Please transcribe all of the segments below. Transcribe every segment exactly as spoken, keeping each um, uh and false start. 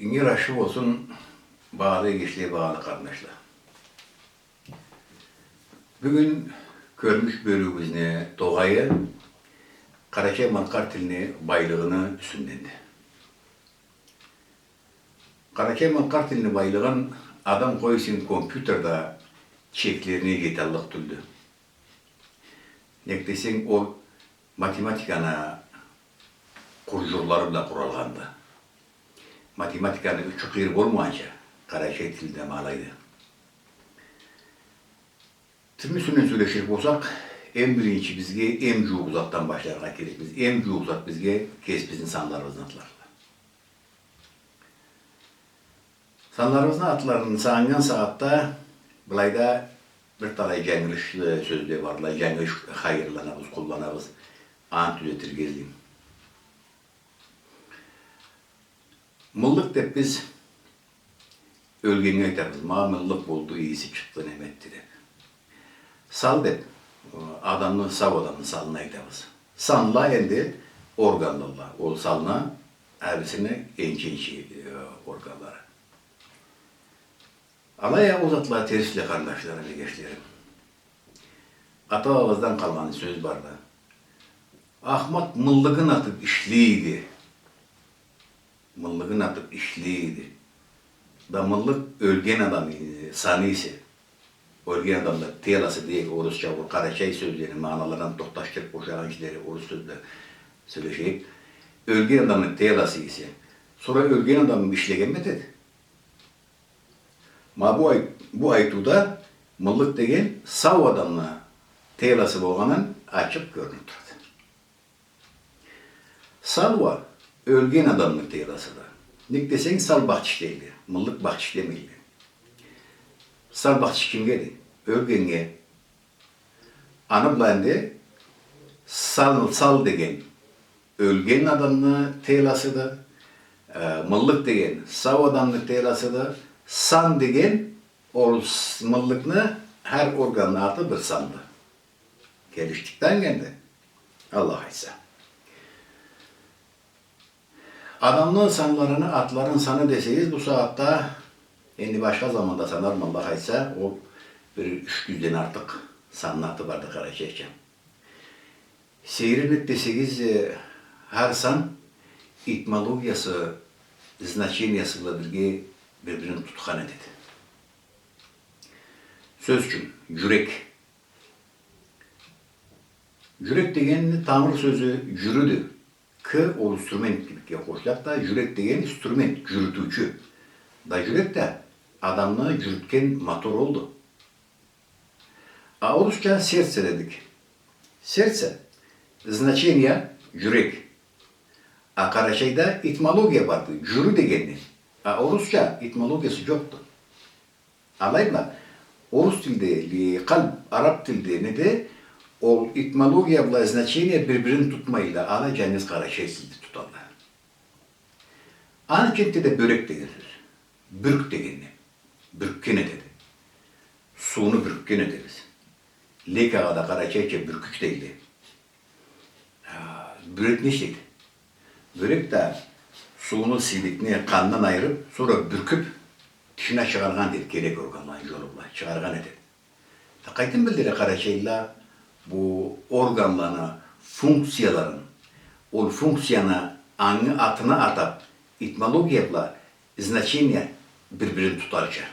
Ингир ашхы болсун, багъалы эгечле, багъалы къарындашла. Бюгюн кёрмюш бёлюгюбюзню тогъайы къарачай-малкъар тилни байлыгъыны юсюнденди. Къарачай-малкъар тилни байлыгъын адам къой эсенг, компьютер да чеклерине джеталлыкъ тюлдю. Нек десенг, ол математиканы къурджурлары бла къуралгъанды. Математиканы учу-къыйыры болмагъанча, къарачай тил да ма алайды. Тилни юсюнден сёлеширик болсакъ, эм биринчи бизге эм джууукъ затдан башларгъа керекбиз. Эм джууукъ зат бизге кесибизни санларыбызны атларыды. Санларыбызны атларын сагъыннган сагъатда былайда бир талай джангылышлы сёзле бардыла, джангылыш хайырланабыз, къулланабыз. Аны тюзетирге излейме. Мыллыкъ деб биз ёлгеннге айтабыз, ма мыллыкъ болду, ийиси чыкъды, неме этди деб. Сал деб, э, адамны, сау адамны салына айтабыз. Санла энди органлыла. Ол салны хар бирисини энчи-энчи, э, органлары. Алай а ол затла терсле, къарындашларым, эгечлерим. Ата-бабабыздан къалгъан сёз барды. Ахмакъ мыллыгъын атыб ишлейди. Мыллыгъын атыб ишлейди. Да мыллыкъ ёлген адамны саны эсе, ёлген адамны теласы дейик, орусча, ол къарачай сёзлени маналарын токъташдырыб къошагъан кишиле орус сёзде сёлешейик. Ёлген адамны теласы эсе, сора ёлген адам ишлегенми этеди? Ма бу ай-, бу айтыуда мыллыкъ деген сау адамны теласы болгъаны ачыкъ кёрюнюб турады. Сал уа ёлген адамны теласыды. Нек десенг, сал бахчыш дейле, мыллыкъ бахчыш демейле. Сал бахчыш кимгеди? Ёлгеннге. Аны бла энди сал, сал деген ёлген адамны теласыды, э, мыллыкъ деген сау адамны теласыды, сан деген ол с-, мыллыкъны хар органны аты бир санды. Келишдик да энди, Аллах айтса. Адамны санларыны, атларыны саны десегиз, бу сагъатда, энди башха заманда санарма, Аллах айтса, ол бир юч джюзден артыкъ санны аты барды къарачайча. Сейир эди десегиз, э, хар сан этимологиясы, значениясы бла бирге бир-бирин тутхан этеди. Сёз ючюн, джюрек. Джюрек дегенни тамыр сёзю джюрюдю. К ол инструмент кибикге къошулады да, джюрек деген инструмент, джюрютюучю. Да джюрек да адамны джюрютген мотор олду. А орусча сердце дедик. Сердце, значение, джюрек. А къарачайда этимология барды, джюрю дегенни. А орусча этимологиясы джокъду. Алай бла, орус тилде, ли, къалб, араб тилде, неде, ол этимология бла значение бир-бирин тутмайла, ала джангыз къарачай тилде туталла. Аны ичинде да бёрек деген сёз. Бюрк дегенни. Бюркген этеди. Сууну бюркген этебиз. Лейкагъа да къарачайча бюркюк дейле. А, бёрек не ишлейди? Бёрек да сууну, сийдикни къандан айырыб, сора бюркюб, тышына чыгъаргъан этеди, керек органланы джолу бла чыгъаргъан этеди. Да къайдан билдиле къарачайла бу органланы функцияларын, ол функцияны аны атына атаб, этимология бла значение бир-бирин тутарча?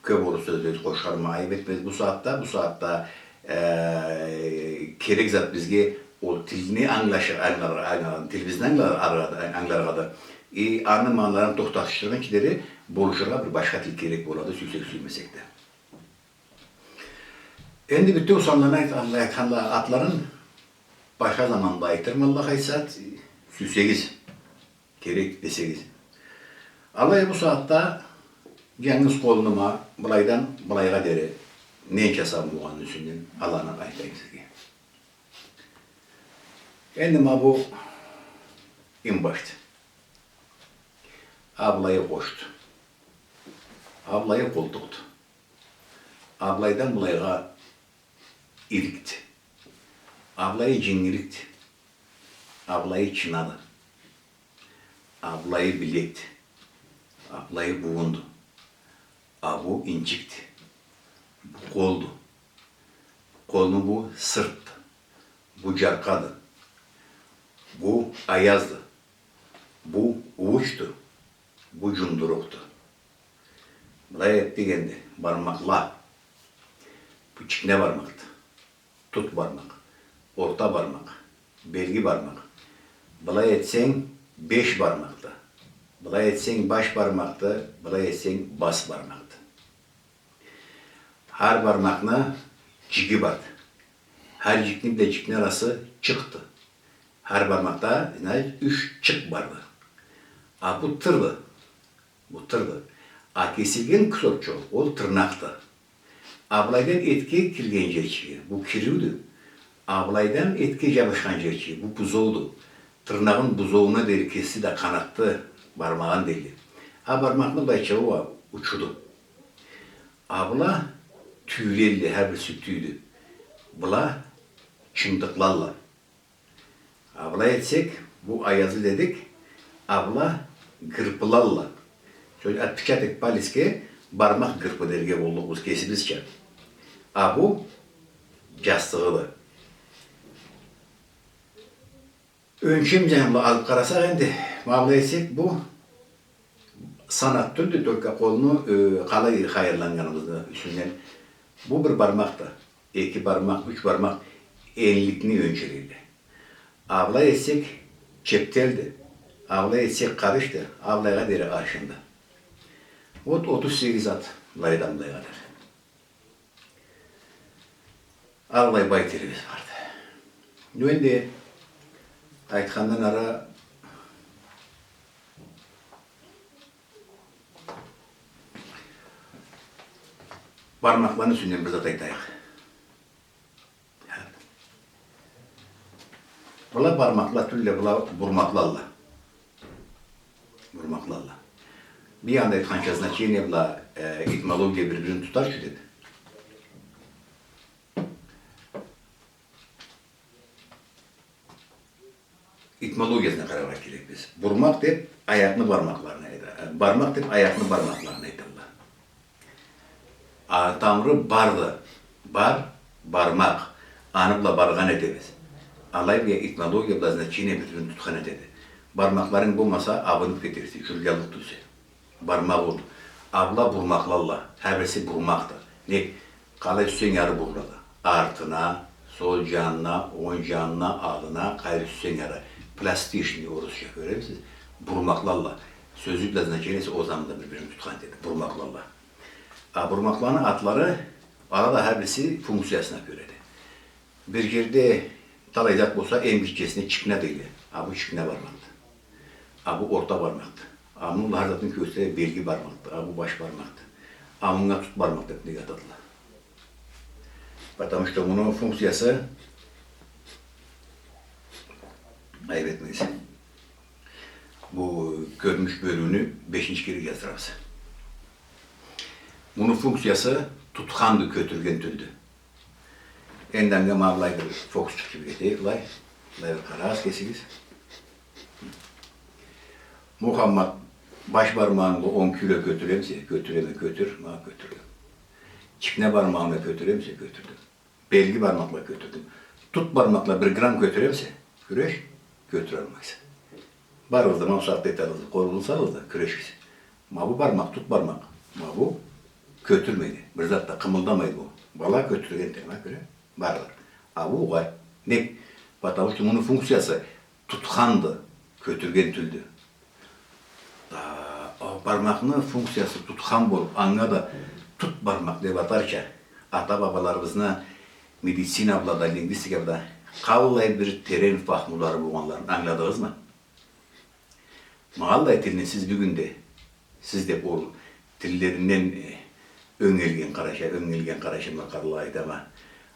Кёб орус сёзле къошарма, айыб этмез бу сагъатда. Бу сагъатда, э, керек зат бизге ол тилни ангылашы-, ангылар-, ангылар-, тилибизни ангылар-, ангыларгъады. И аны маналарын тохташдыргъынчы дери болушургъа бир башха тил керек болады, сюйсек, сюймесек да. Энди бютеу санланы айт-, айтханла, атларын башха заманда айтырма, Аллах айтса, сюйсегиз. Керек десегиз. Алай бу сагъатда джангыз къолума былайдан былайгъа дери ненча сан болгъанын юсюнден аланы айтайым сизге. Энди ма бу инбашды. А былайы къошду. А былайы къолтукъду. А былайдан былайгъа ирикди. А былайы джингирикди. А былайы чынады. А былайы билекди. А былайы бууунду. А бу инчикди. Бу къолду. Къолну бу сыртды. Бу джаркъады. Бу аязды. Бу уучду. Бу джумдурукъду. Былай этдик энди. Бармакъла. Бу чикне бармакъды. Тут бармакъ, орта бармакъ, белги бармакъ. Былай этсенг, беш бармакъды. Былай этсенг, баш бармакъды. Былай этсенг, бас бармакъды. Хар бармакъны джиги барды. Хар джикни бла джикни арасы чыкъды. Хар бармакъда, значит, юч чыкъ барды. А бу тырды. Бу тырды. А кесилген кусочек, ол тырнакъды. А былайдан этге кирген джерчиги, бу кириудю. А былайдан этге джабышхан джерчиги, бу бузоуду. Тырнагъын бузоууна дери кесди да, къанатды бармагъын дейле. А бармакъны былайчыгъы уа учуду. А была тюйлелле, хар бириси тюйдю. Была чымдыкълалла. А былай этсек, бу аязы дедик, а была гырпылалла. Сёз, отпечаток палецге бармакъ гырпы дерге боллукъбуз кесибизча. А бу джастыгъыды. Ёнчем джаны бла алып къарасакъ энди, ма былай этсек, бу санат тюлдю, только къолну, э, къалай хайырланнганыбызны юсюнден. Бу бир бармакъды. Эки бармакъ, юч бармакъ энликни ёнчелейле. А былай этсек, чептелди. А былай этсек, къарышды. А былайгъа дери аршынды. Вот отуз сегиз ат былайдан былайгъа дери. Аллай бай тилибиз барды. Энди айтхандан ары бармакъланы юсюнден бир зат айтайыкъ. Была бармакъла тюлле, была бурмакълалла. Бурмакълалла. Бир анда айтханча, значение бла, э, этимология бир-бирин тутарча деб. Этимологиясына къараргъа керекбиз. Бурмакъ деб аякъны бармакъларына айта-, э, бармакъ деб аякъны бармакъларына айталла. А тамыры барды. Бар, бармакъ. Аны бла баргъан этебиз. Алай бла этимология бла значение бир-бирин тутхан этеди. Бармакъларынг болмаса, абыныб кетерсе, джюрюлляллыкъ тюлсе. Бармакъ ол. А была бурмакълалла. Хар бириси бурмакъды. Нек, къалай сюйсенг ары бурулады. Артына, сол джанына, онг джанына, аллына, къайры сюйсенг ары. Пластичный, орусча, кёремисиз? Бурмакълалла. Сёзю бла значениеси ол заманда бир-бирин тутхан этеди. Бурмакълалла. А бурмакъланы атлары, ала да хар бириси функциясына кёреди. Бир джерде талай зат болса, эм гитчесине чикне дейле. А бу чикне бармакъды. А бу орта бармакъды. А муну бла хар затны кёргюзтеди, белги бармакъды. А бу баш бармакъды. А мунга тут бармакъ деб неге атадыла? Потому что муну функциясы, айыб этмегиз, бу кёрюнюш бёлюуню бешинчи кере джаздырабыз. Муну функциясы тутханды, кётюрген тюлдю. Энди анга ма былай бир фокусчукъ кибик этейик, былай. Былай бир къарагъыз кесигиз. Мухаммат, баш бармагъынгы онг кило кётюремисе? Кётюреме, кётюр, ма кётюрдюм. Чикне бармагъынгы кётюремисе? Кётюрдюм. Белги бармакъла кётюрдюм. Тут бармакъла бир грамм кётюремисе? Кюреш, кётюралмайса. Барыгъыз да ма бу сагъатда этигиз, къолугъузну салыгъыз да, кюрешигиз. Ма бу бармакъ, тут бармакъ. Ма бу кётюрмейди. Бир зат да къымылдамайды бу. Была кётюрген тема кёре, барыгъыз. А бу угъай. Нек? Потому что муну функциясы тутханды, кётюрген тюлдю. Да, а бармакъны функциясы тутхан болуб, анга да тут бармакъ деб атарча, ата-бабаларыбызны медицина бла да, лингвистика бла да къаллай бир терен фахмулары болгъанларын ангыладыгъызмы? Ма аллай тилни сиз бюгюн да, сиз деб ол тиллеринден, э, ёнгелген къарачай, ёнгелген къарачай, ма къаралай айтама.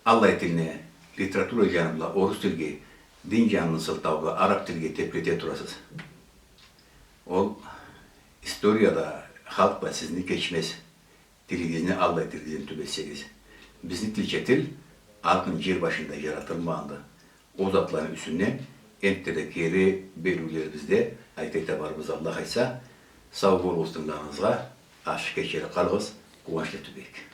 Аллай тилни литература джаны бла орус тилге, дин джанын сылтау бла араб тилге тебрете турасыз. Ол историяда халкъ бла сизни кечмез. Тилигизни аллай тилигизден тюбетсегиз. Бизни тилча тил алкъын джер башында джаратылмагъанды. Ол затланы юсюнден Энтта да келир бериулерибизде айта-айта барырбыз, Аллах айтса. Сау болугъуз тынгылагъаныгъызгъа, ашхы кечели къалыгъыз, къууанчлы тюбек.